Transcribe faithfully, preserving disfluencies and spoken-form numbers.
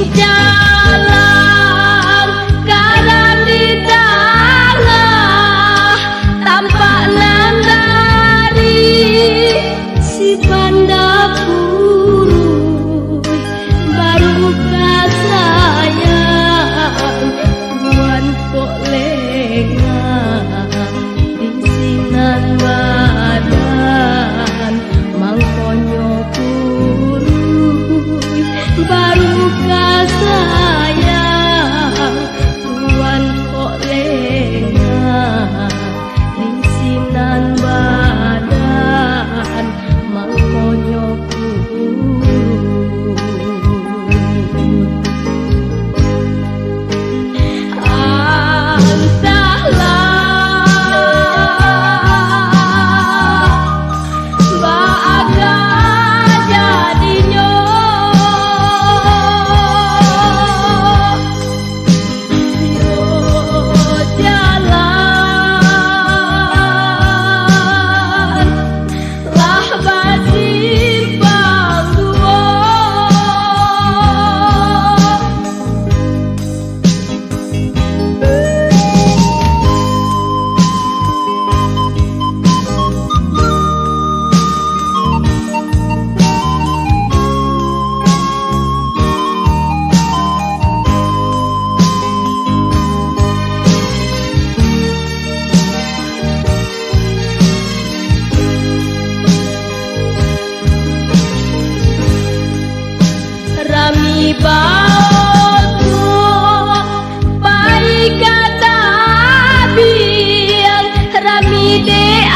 Jalan karam di tangah, tampak nan dari si Banda Puruih, baru ka sayang Tuan kok lengah di sinan badan, mangkonyo Puruih baru ka sayang Tuan kok lengah di sinan badan, mangkonyo Puruih. Antahlah baa jadinyo, yo jalan lah basimpang duo. Rami baoto pai ka tabiang, rami dek